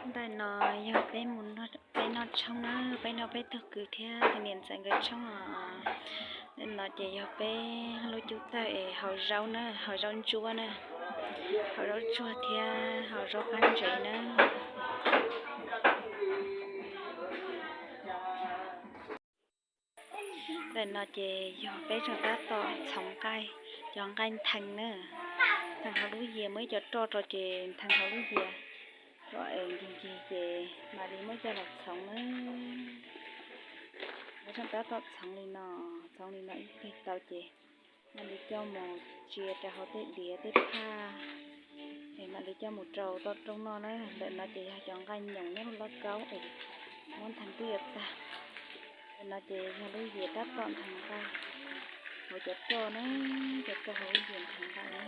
Ntawm no yog peb mus, peb noj tshoob na, peb noj peb tug kwv thiab tus niam ntxawm nkawd tshoob os. Ntawm no ces yog peb lub cub tawg es hau zaub na, hau zaub ntsuab na, hau zaub tsuag thiab hau zaub qab ntsev na. Ntawm no ces yog peb tseem tab tom txhoov nqaij, cov nqaij nthee na, nthee hauv lub yias, muaj ib co roj rau ces nthee hauv lub yias, rau es ncig ncig ces mam li muab coj los txhoov na. Peb tseem tab tom txhoov li no, txhoov li no ib pliag tau ces mam li coj mus tsia rau hauv tej diav tej phaj es mam li coj mus rau toj roob noj na. Ntawm no ces yog cov nqaij nyoos nyob hauv lauj kaub es muab nthee twb yuav tag. Ntawm no ces yog lub yias tab tom nthee nqaij, hauv cov roj na, cov roj hauv lub yias nthee nqaij na.